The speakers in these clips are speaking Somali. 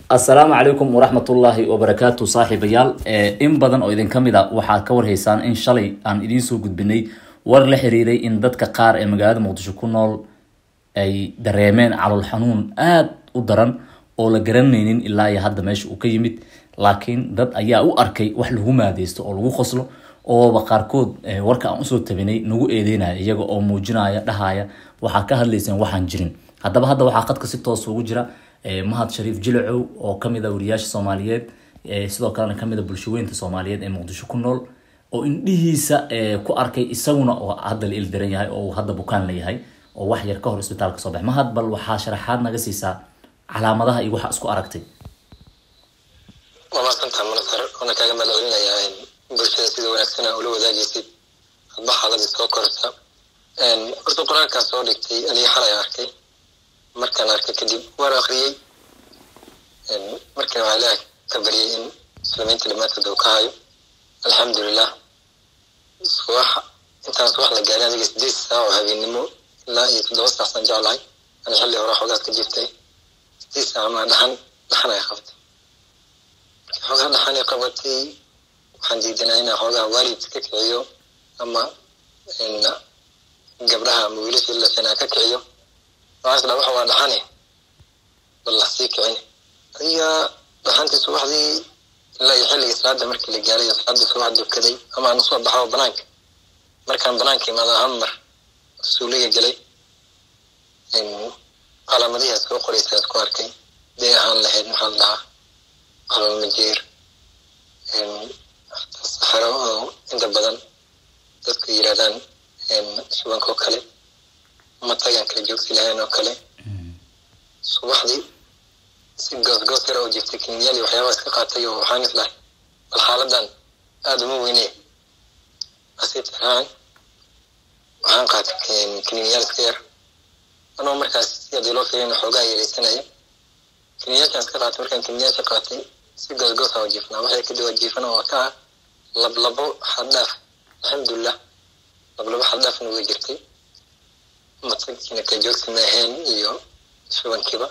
Asalaamu calaykum waraxmatullaahi wabarakaatu, saaxiibayaal. In badan oo idin ka mid a waxaad ka warhaysaan in shalay aan idiin soo gudbinay war la xiriiray in dadka qaar ee magaalada Muqdisho ku nool ay dareemeen calool xanuun aada u daran oo la garanaynin ilaa iyo hadda meesha uu ka yimid. Laakiin dad ayaa u arkay wax lagu maadeysto oo lagu qoslo, ooba qaarkood warka aan usoo tabinay nagu eedeynaya, iyaga oo muujinaya, dhahaya waxaa ka hadlayseen waxaan jirin. Haddaba hadda waxaa qadka si toos ugu jira Mahad Shariif Jilacow oo kamid a wariyaasha Soomaaliyeed, sidoo kalena kamid a bulshaweynta Soomaaliyeed ee Muqdisho ku nool, oo indhihiisa ku arkay isaguna oo hadda la ildaran yahay oo uu hadda bukaan la yahay oo wax yar ka hor isbitaalka soo baxay. Mahad, bal waxaa sharaxaad naga siisaa calaamadaha iyo waxa isku aragtay. Waa mahadsantaha, Munasar, waana kaaga mahadcelinayaa bulshada sida wanaagsan aa ula wadaagaysid hadba xaaladii soo korta. Horta qoraalkaas soo dhigtay aniga xalay arkay. Markaan arkay kadib waan akriyey. Markii waxaa Ilaah ka baryay in muslimiinta dhammaantood uu ka hayo. Alxamdulilah, subax intaan subax la gaarin, adiga 8 saac oo habeennimo ilaa iyo 7 saac saan jeclahay ani xilli hore xoogaas ka jirtay, 8 saac maa dhaxan dhaxan ay qabtay. Markii xoogaa dhaxan ay qabatay, waxaan diidanaa inaan xoogaa waalid ka kiciyo ama gabdhaha ama wiilashii lashan aan ka kiciyo. Waxaan isdhaa waxa waa dhaxane, bal la sii kicin. Adiga dhaxantii subaxdii ilaa iyo xilligii salaada markii la gaaray oo salaadii subax dukaday ama aan usoo baxo banaanka, markaan banaanka imaado hal mar suuliga galay, calaamadihii soo qoraysa isku arkay. Dee ahaan lahayd, maxaa la dhahaa, calool majeer, saxaro oo inta badan dadku yirahdaan shubanka oo kale, matagaan kala joogsi lahayn oo kale. Subaxdii si goosgoos yar oo jirtay kiniyaal iyo waxyaabaha iska qaatay oo waxaan islahay bal xaaladan aada uma weyne asii tiraacan. Waxaan qaatay kiniyaal iska yar anoo markaas si haddii loo fiirina xoogaa yareysanaya kiniyaashaan iska qaatay. Markaan kiniyaasha qaatay si goosgoos aan jiifnaa, waxay kadib waa jiifana oo ka ah lablabo xaddhaaf. Alxamdulilah, lablabo xaddhaafna way jirtay, matagkiina kala joogsi ma ahayn iyo shubankiiba.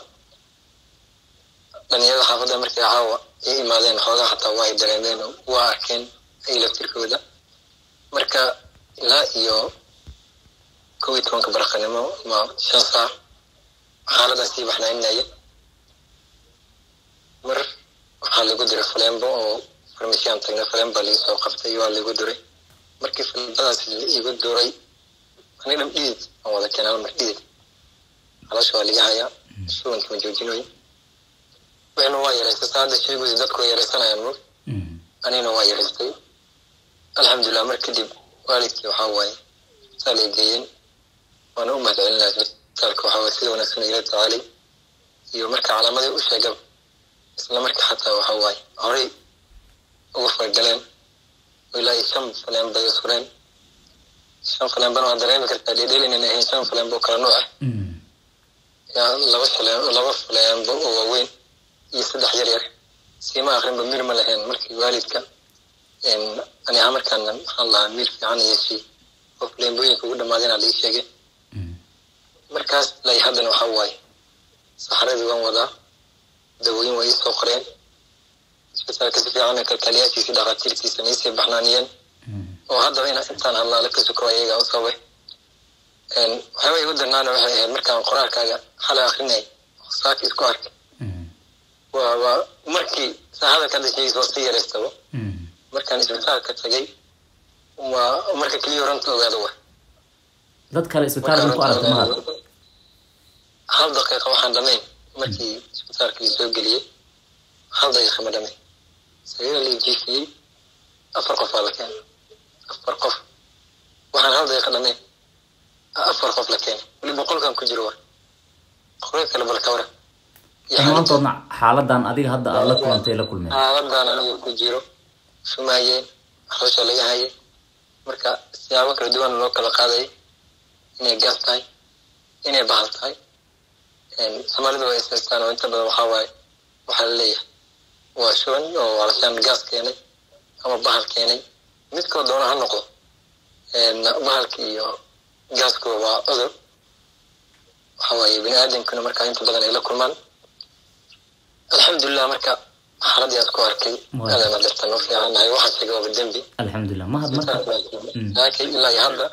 Dhalinyarada xaafadda markay caawa ii imaadeen xoogaa xataa waa ay dareemeen oo waa arkeen ay laftirkooda. Marka ilaa iyo 11-ka baraqanimo ama 5 saac xaaladan sii baxnaaninaya. Mar waxaa lagu diray faleembo oo farmashiyan tagnay, faleemba lagu soo qabtay, waa lagu duray. Markii faleembadaas la igu duray, aniga dham dhidid aan wada keenay. Hal mar dhidid caloosha waa liga hayaa, shubanka ma joojinayo, wixina waa yaraystay. Saa hadda sheegaysa dadku way yaraysanayaan mug, anigana waa yaraystay, alxamdulilah. Mar kadib waalidkii waxaa waaye saa lay geeyeen, waana u mahadcelinaya isbitaalka, waxaa waaye sida wanaagsan ila tacaalay iyo marka calaamadii u sheegaba isla marka xataa waxaa waaye horey uga fargaleen oo ilaa iyo shan faleen bay sureen. Shan faleenbana waa dareemi kartaa, dheedheel inaan ahayn, shan faleenbo kala nooc ah yaa laba faleen, laba faleenbo oo waaweyn iyo saddex yar yar. Siima akrinba mir ma lahayn. Markii waalidka ani ahaan markaan, maxaan lahaa, mir fiican yeeshay oo faleembooyinka ugu dhamaadeen aa lii sheegay. Markaas ilaa iyo haddana waxaa waaye saxaradii waan wadaa, dawooyin waa ii soo qoreen isbitaalka si fiican, kalkaaliyaashiisi dhakhaatiirtiisana iisii baxnaaniyeen oo haddaba inaa intaan hadlaala ka suko ayaga u sababay. Waxyaaba igu darnaana waxay ahayd markaan qoraalkaaga xalay akrinay saaka isku arkay, waa markii saa hadalka hadda sheegaysa waa si yaraystaba. Markaan isbitaalka tagay waa marka keliya runta ogaado wa. Dad kale isbitaalka ma ku aragtay, Mahad? Hal daqiiqa waxaan dhamayn markii isbitaalka la soo geliyey, hal daqiiqa ma dhamayn, sariira la jiifiyey, afar qof aa la keenay. Afar qof waxaan hal daqiiqa dhamayn, afar qof la keenay, weli boqolkan ku jiro wa qolalka kale. Bal ka waran iyo Dhammaantoodna xaaladan adiga hadda aad la kulantay la kulmeen? Xaaladan aniga ku jiro shumaayeen, caloosha laga hayay. Marka siyaabo kala duwan loo kala qaaday, inay gaas tahay, inay bahal tahay, Soomaalidu way ishaystaan oo inta badan waxaa waaye waxaa la leeyahay waa shuban oo calashaan gaas keenay ama bahal keenay. Midkoo doona ha noqdo, bahalka iyo gaaskuba waa cudur waxa waaye bini aadamkuna markaa inta badan ay la kulmaan. Alxamdulilah, marka xaaladii aad ku arkay aadana dartan u fiicannahay, waxaan sheegay waaba dembi. Alxamdulilah, Mahad, marka Laakiin ilaa iyo hadda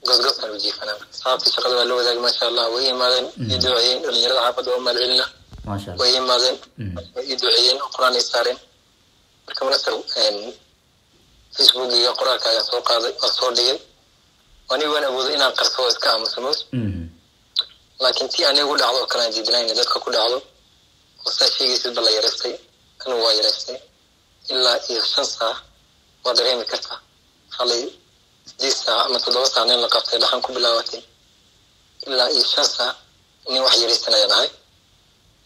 gosgosaan u jiifanaa. Asxaabtii shaqada waa la wadaagay, maasha Allah, way imaadeen, ii duceeyeen. Dhalinyarada xaafadda waa mahadcelina. Maasha Allah. Way imaadeen, way ii duceeyeen oo qur-aan ay saareen. Marka manasar, Facebookiga qoraalka ayaan soo qaaday, waa soo dhigay. Aniga waan awooday inaan qarso oo iska aamuso moos, laakiin tii aniga ku dhacdo oo kale aan diidnaa inay dadka ku dhacdo oo saa sheegaysid ba la yaraystay. Anigu waa yaraystay ilaa iyo 5 saac, waa dareemi kartaa. Xalay 8 saac ama 7 saac nin la qabtay, dhaxan ku bilaabatay, ilaa iyo 5 saac nin wax yaraysanayaan ahay.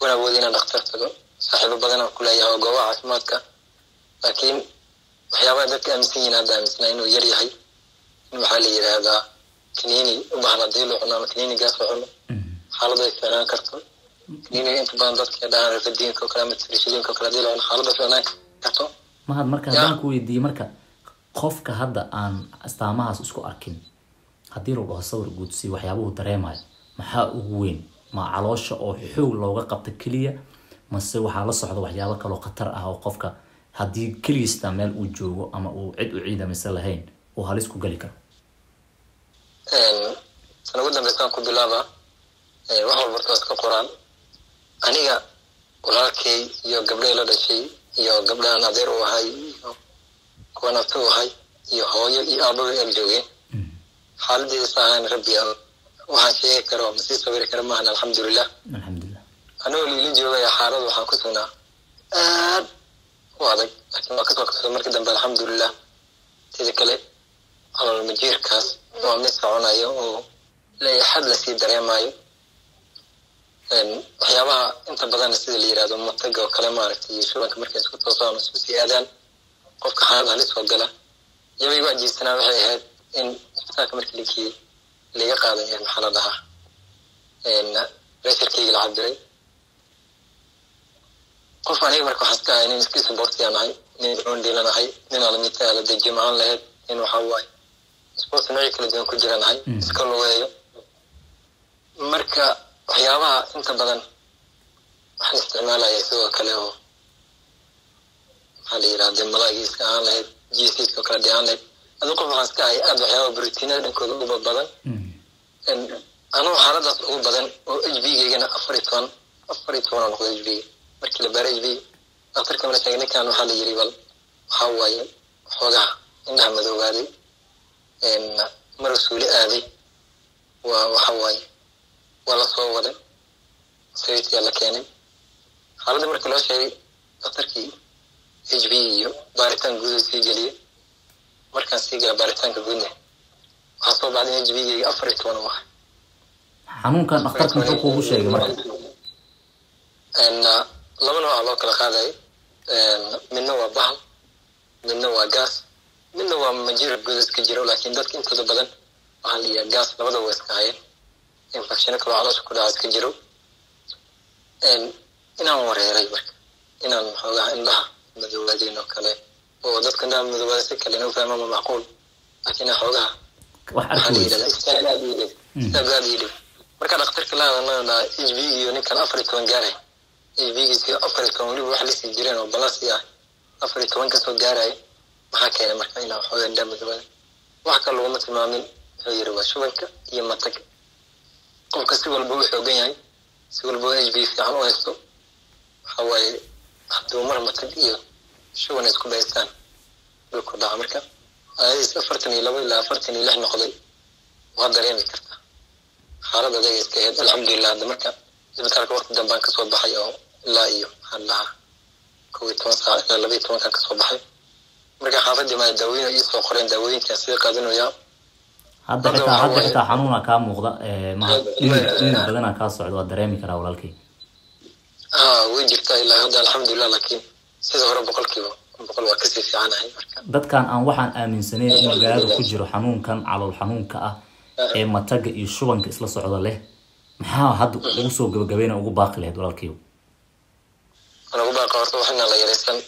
Waan awooday inaan dhakhtar tago, saaxiibo badan aan ku leeyahay oo goobaha caafimaadka, laakiin waxyaabaha dadka aaminsan yihiin hadda aaminsanaa inuu yar yahay, in waxaa la yidhaahdaa kaniini u baahan hadii la cuno ama kaniinigaas la cuno xaaladda ay fiicnaan karto. Kaniiniga inta badan dadka dhahaan rafadiinka oo kale ama tirishadiinka oo kale hadii la cuno xaaladda fiicnaan karto. Mahad, marka haddaan ku weydiiyey, marka qofka hadda aan astaamahaas isku arkin, haddii lagu dhaho sawir guud si waxyaabuhu dareemayo, maxaa ugu weyn? Ma caloosha oo xoog looga qabta keliya, mase waxaa la socda waxyaabo kaloo khatar ah oo qofka haddii keligiistaa meel uu joogo ama uu cid u ciidamaysa lahayn uu halis ku geli karo? Tan ugu dambeysaan ku bilaaba, wax walba horta waa iska qoraan. Aniga walaalkay iyo gabdhahay la dhashay iyo gabdhahan adeer u ahay iyo kuwan abti u ahay iyo hooyo iyo aababa ag joogeen. Xaaladeeda ahaan rabbi waxaan sheegi karo ma sii sawiri kara maahan, alxamdulilah. Alxamdulilah. Anigoo liila joogaya xaalad waxaan ku sugnaa aad u adag, laakiin waa kasoo kasoo markii dambe, alxamdulilah. Sida kale caloolmajiirkaas waa mid soconayo oo leexad lasii dareemayo. Waxyaabaha inta badan sida la yirahdo mataga oo kale, maaragtay, iyo shubanka markay isku toosaan isku sii aadaan, qofka xaalad halis oo gala. Iyaba igu ajiibsanaa waxay ahayd in isbitaalka markii la geeyey laga qaaday, maxaa la dhahaa, pressurekeyga la cabiray. Qof aniga marka waxaan iska ahay nin iska sportiyaan ahay, nin cundhilan ahay, nin alamita la dejiyo macaan lahayd, nin waxaa waaye sport noocyo kala duwan ku jiraan ahay, iska lugeeyo. Marka waxyaabaha inta badan waxaan isticmaalaya sidoo kale oo maxaa la yirahda malaayga iska ahaan lahayd, gcska oo kale dee ahaan lahayd. Aduu qof waxaan iska ahay aad waxyaaba brotiinada dhankooda uba badan. Anuu xaaladaas ugu badan oo HB gaygana 14, 14 oo noqday HB markii la baaray. HB dhakhtarka mala sheegay ninkan, waxaa la yiri bal waxaa waaye xoogaha indhaha madoobaaday, mar suuli aaday, waa waxa waaye waa la soo waday, sariirtiyaa la keenay. Xaaladda markii loo sheegay dhakhtarkii HB iyo baaritaan guud sii geliyey. Markaan sii gala baaritaanka guudna, waxaa soo baxday in HB gayga 14 u ahay. Xanuunkan dhakhtarka muxuu kuugu sheegay marka? Laba nooca loo kala qaadayo: midna waa bahal, midna waa gaas, midna waa majiir guud iska jiro. Laakiin dadka intooda badan waxaa la yihaa gaas, labada waa iska hayeen, infectiono kaloo caloosha ku dhaca iska jiro. Inaan wareeray marka, inaan xoogaha indhaha madoobaadeen oo kale, oo dadka indhaha madoobaada si kale inuu fahmo ma macquul, laakiin xoogaha wax waxaa arki la weyse yidhahdaa istaag aad ii dhib, istaag aad ii dhib. Marka dhakhtarka la hadalna dhaha HB iyo ninkan 14 gaaray, HB giisi 14, weliba wax lisii jireen oo balasi ah 14 kasoo gaaraya, maxaa keenay marka inaan xoogaa indhaha madoobaada? Wax kale laguma tilmaamin, wuxuu yiri waa shubanka iyo mataga. Qofka si walba u xoogan yahay, si walba u HB fiican u haysto, waxa waaye hadduu mar matag iyo shuban isku baystaan dhulku dhaca. Marka aayadiis 42 ilaa 46 noqday, waa dareemi kartaa xaalad adeeg iska ahayd. Alxamdulilah, hadda marka isbitaalka waqti dambaan kasoo baxay oo ilaa iyo maxaan dhahaa 11 saac ilaa 12kan kasoo baxay. Marka xaafadii maa daawooyin ay ii soo qoreen, daawooyinkaan sii qaadanayaa. Hadda Hadda xitaa waxaa hadda waaye xitaa xanuuna kaa muuqda, Mahad, dhidid dhidid badanaa kaa socda, waa dareemi karaa walaalkay. Haa, way jirtaa ilaa hadda, alxamdulilah, laakiin sida hore 100% waa kasii fiicanahay marka. Dadkan aan waxaan aaminsanayn in magaalada ku jiro xanuunkan calool xanuunka ah ee mataga iyo shubanka isla socda leh, maxaa hadda ugu soo gabagabayna ugu baaqi lahayd, walaalkayow? Waxaan ugu baaqa horta wax inaan la yaraysan,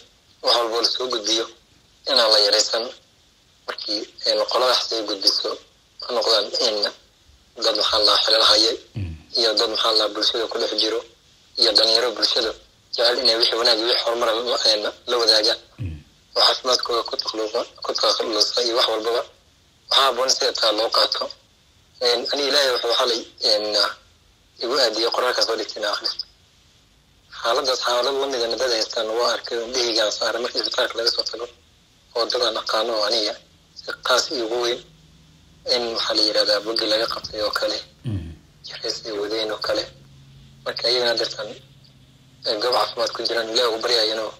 wax walbo lasoo gudbiyo inaan la yaraysan. Markii qolada wax soo gudbiso ha noqdaan in dad maxaa la xilal haye iyo dad maxaa la bulshada ku dhex jiro iyo dhalinyaro bulshada Jecel inay wixii wanaag iyo wixii horumar la wadaagaan oo caafimaadkooda ku takluuqa ku takhalusa iyo wax walbaba, waxaa haboon sida taa loo qaato. Ani Ilaahay wuxuu xalay igu aadiyey qoraalkaas oo dhigtay inaan akhristo. Xaaladaas xaalad lamidana dad haystaan waa arkay oo dhihigaan saaray markii isbitaalka laga soo tago, oo dad aan aqaano oo aniga si qaas iigu weyn in waxaa la yidhahdaa bogi laga qabtay oo kale, jareys ay wadeen oo kale. Marka iyagana dirtan goob caafimaad ku jiraan, Ilaah ugu baryayo inuu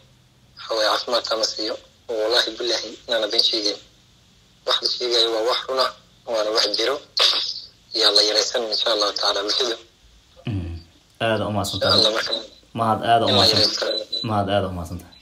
waxa waye caafimaad tama siiyo. Oo wallahi billahi inaana been sheegeyn, wax la sheegayo waa wax runa, waana wax jiro, yaa la yaraysan insha Allahu tacaala bulshadu. Aada Insha umahadsantahay Allah marka Mahad, aada in la umahadsantahay yaraysto. Mahad, aada umahadsantahay.